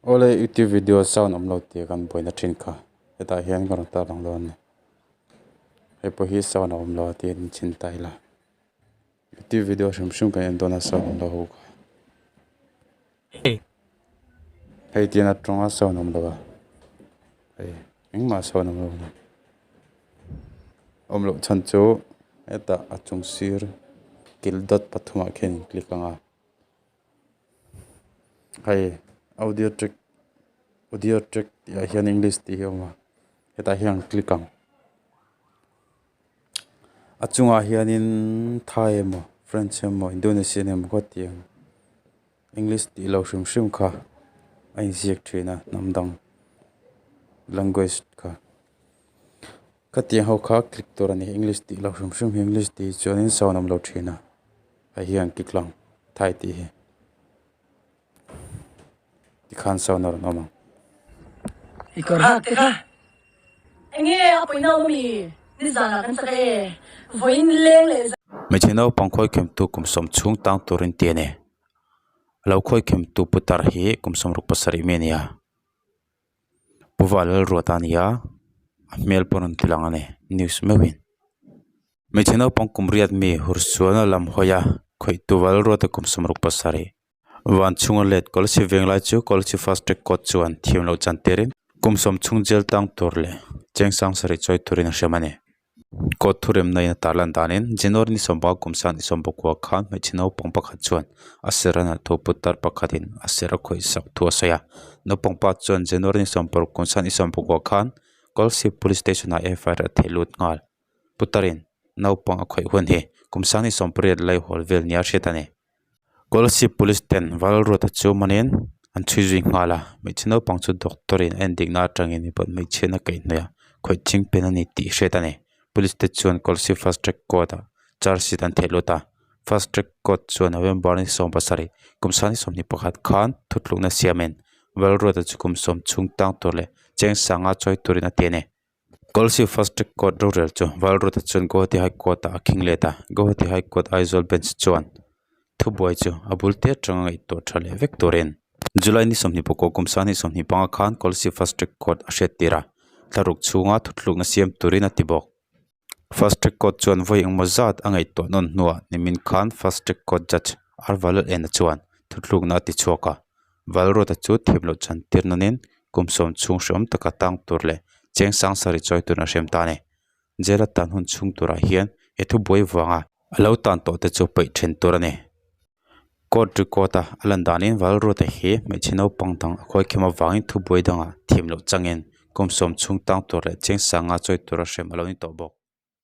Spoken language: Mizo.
Awle youtube video sound awm lo tih kan buaina thin kha hetah hian ka rawn tar lang dawn a ni hei pawh hi sound a awm lo a tiin in chhin ta ila youtube video hrim hrim kan en dawn a sound awm lo ho kha hei tian a tawng a sound awm lo a hei engmah sound awm lo a ni awm loh chhan chu hetah a chung sir kil dawt pathumah khian in click ang a. Hei audio track audio track tih ah hian english tih hi a awm a hetah hian an click ang a chungah hianin thai emaw french emaw indonesian emaw khaw tih ang english tih lo hrim hrim kha a inziak thin a hnam dang language kha khatiang ho kha click tur a ni english tih lo hrim hrim hi english tih chuanin sound a awm lo thin a. Hei hian kik lang thai tih hi tikhan sawn a rawn awm ang. I kawr hak te kha enge a pawina awm ami nizanah kan chak e vawiin leng leh zan. Hmeichhe naupang khawikhemtu kum sawm chhung tang turin ti a ni. A lo khawikhemtu putar hi kum 67 mi a ni a. Pu Valruata a ni a, a hmel pawh a rawn ti lang a ni news meuhin. Hmeichhe naupang kum riat mi hursualna lam hawi a khawihtu Valruata kum 67 van chhunga let Kawlsih veng lai chu Kawlsih Fast Track Court chuan thiam loh chan tirin kum sawm chhung jail tang tur leh cheng sang sarih chawi turin a hrem a ni. Court thuremna in a tarlan danin January ni sawmpa kum san ni sawmpakua khan hmeichhe naupang pakhat chuan a serh a nalh thu putar pakhatin a serh a khawih sak thu a sawi a. Naupang pa chuan January ni sawmparuk kum san ni sawmpakua khan Kawlsih Police Station ah FIR a theh lut nghal. Putarin naupang a khawih hun hi kum sang ni sawmpariat lai hawl vel nia hriat a ni. Kawlsih Police ten Valruata chu manin an chhui zui nghal a, hmeichhe naupang chu doctor in a endikna atangin mipa hmeichhiatna kaihhnawih a khawih ching pen a ni tih hriat a ni. Police te chuan Kawlsih Fast Track Court ah charge sheet an theh lut a, Fast Track Court chuan November ni 17 kum 2021 khan thutlukna siamin Valruata chu kum sawm chhung tang tur leh cheng sanga chawi turin a ti a ni. Kawlsih Fast Track Court rorel chu Valruata chuan Guwahati High Court ah a khing let a, Guwahati High Court Aizawl Bench chuan thubuai chu a bul te atanga ngaihtuah tha leh vek turin July ni 29 kum 2025 khan Kawlsih Fast Track Court a hriattir a, thlaruk chhunga thuthlukna siam turin a ti bawk. Fast Track Court chuan vawi engmaw zat a ngaihtuah nawn hnuah nimin khan Fast Track Court Judge R Vallalena chuan thuthlukna a ti chhuak a, Valruata chu thiam loh chan tir nawnin kum sawm chhung hreawm taka tang tur leh cheng sang sarih chawi turin a hrem ta a ni. Jail a tan hun chhung turah hian he thubuai vanga a lo tan tawh te chu paih then tur a ni. Court record a a lan danin Valruata hi hmeichhe naupang dang a khawikhim avangin thubuai dangah thiam loh changin kum sawm chhung tang tur leh cheng sanga chawi tura hrem a lo ni tawh bawk.